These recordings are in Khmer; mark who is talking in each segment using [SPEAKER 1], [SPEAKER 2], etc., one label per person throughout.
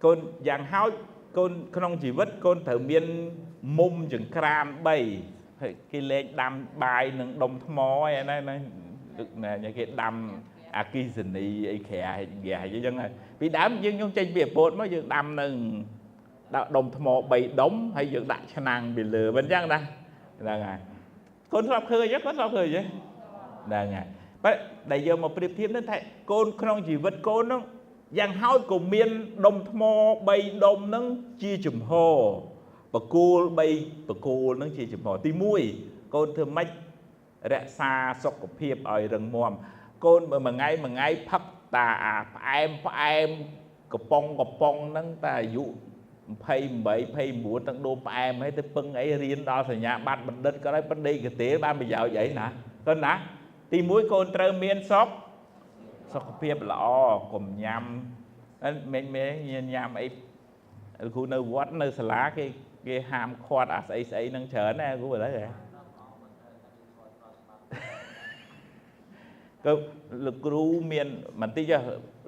[SPEAKER 1] កូនយ៉ាងហោចកូនក្នុងជីវិតកូនត្រូវមានមុំចង្ក្រាន3ហើយគេលែងដាំបាយនឹងដុំថ្មឯណាណាគេដាំអគិសនីអីក្រាហ្គាសអីចឹងហើយពីដើមយើងខ្ញុំចេញពីអពតមកយើងដាំនឹងដាក់ដុំថ្ម3ដុំហើយយើងដាក់ឆ្នាំងពីលើមិនចឹងណាហ្នឹងហើយកូនធ្លាប់ឃើញទេកូនធ្លាប់ឃើញទេហ្នឹងហើយបើដែលយកមកប្រៀបធៀបនឹងថាកូនក្នុងជីវិតកូនហ្នឹងយ៉ាងហោចក៏មានដុំថ្ម3ដុំហ្នឹងជាចំហបកគូល3បកគូលហ្នឹងជាចំហទី1កូនធ្វើម៉េចរក្សាសុខភាពឲ្យរឹងមាំកូនមើលមួយថ្ងៃមួយថ្ងៃផឹកតាអាផ្អែមផ្អែមកំប៉ុងកំប៉ុងហ្នឹងតាអាយុ28 29ទាំងដូមផ្អែមហើយទៅពឹងអីរៀនដល់សញ្ញាបត្របណ្ឌិតក៏ដោយបណ្ឌិតកទេបានប្រយោជន៍អីណាកូនណាទី1កូនត្រូវមានសុខភាពល្អកុំញ៉ាំមិនមែនញ៉ាំអីគ្រូនៅវត្តនៅសាលាគេហាមឃាត់អាស្អីស្អីហ្នឹងច្រើនណាគ្រូឥឡូវហ៎ក៏លោកគ្រូមានបន្តិច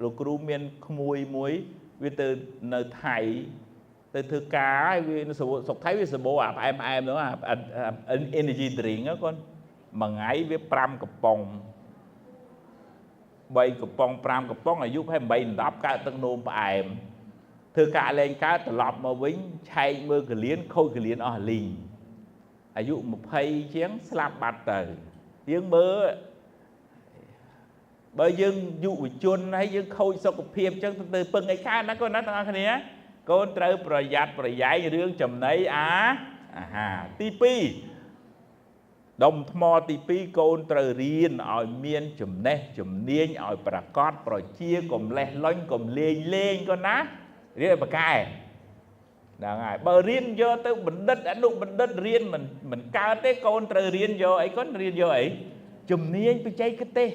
[SPEAKER 1] លោកគ្រូមានក្មួយមួយវាទៅនៅថៃទៅធ្វើការហើយវាស្រុកថៃវាសម្បូរអាផ្អែមផ្អែមហ្នឹងអា energy drink ហ្នឹងកូនមួយថ្ងៃវា5កំប៉ុង3កំប៉ុង5កំប៉ុងអាយុប្រហែល8 10កើតទឹកនោមផ្អែមធ្វើការលែងកើតត្រឡប់មកវិញឆែកមើលកលៀនខូចកលៀនអស់លីងអាយុ20ជាងស្លាប់បាត់ទៅយើងមើលបើយើងយុវជនហើយយើងខូចសុខភាពអញ្ចឹងទៅពឹងអីកើតណាកូនណាទាំងអស់គ្នាកូនត្រូវប្រយ័ត្នប្រយែងរឿងចំណីអាហារទី2ដុំថ្មទី2កូនត្រូវរៀនឲ្យមានចំណេះជំនាញឲ្យប្រកបប្រជាកុំលេះលុញកុំលេងលេងកូនណារៀនឲ្យប្រកែហ្នឹងហើយបើរៀនយកទៅបណ្ឌិតអនុបណ្ឌិតរៀនមិនកើតទេកូនត្រូវរៀនយកអីកូនរៀនយកអីជំនាញបច្ចេកទេស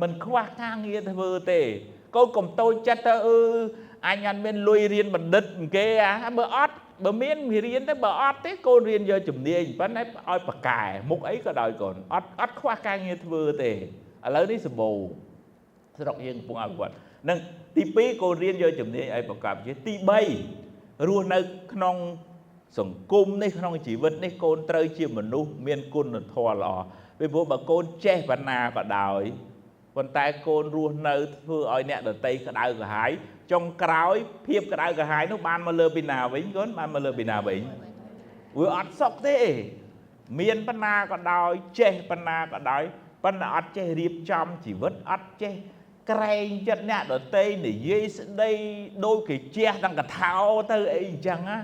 [SPEAKER 1] មិនខ្វះការងារធ្វើទេកូនកុំតូចចិត្តទៅអឺអញអត់មានលុយរៀនបណ្ឌិតគេអាបើអត់បើមានរៀនទៅបើអត់ទេកូនរៀនយកជំនាញប៉ុន្តែឲ្យប្រកែមុខអីក៏ដោយកូនអត់ខ្វះការងារធ្វើទេឥឡូវនេះសម្បូរស្រុកយើងកំពុងអភិវឌ្ឍនឹងទី2កូនរៀនយកជំនាញឲ្យប្រកបជាទី3រស់នៅក្នុងសង្គមនេះក្នុងជីវិតនេះកូនត្រូវជាមនុស្សមានគុណធម៌ល្អពីព្រោះបើកូនចេះបណ្ណាក៏ដោយប៉ុន្តែកូនរស់នៅធ្វើឲ្យអ្នកដទៃក្តៅក្រហាយចុងក្រោយភាពក្តៅក្រហាយនោះបានមកលើពីណាវិញកូនបានមកលើពីណាវិញវាអត់សុខទេមានបណ្ណាក៏ដោយចេះបណ្ណាក៏ដោយប៉ុន្តែអត់ចេះរៀបចំជីវិតអត់ចេះក្រែងចិត្តអ្នកដទៃនិយាយស្ដីដូចគេជះដល់កថោទៅអីអញ្ចឹងណា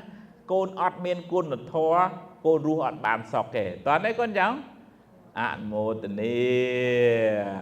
[SPEAKER 1] កូនអត់មានគុណធម៌កូនរស់អត់បានសុខទេតោះនេះកូនចឹងអនុមោទនា។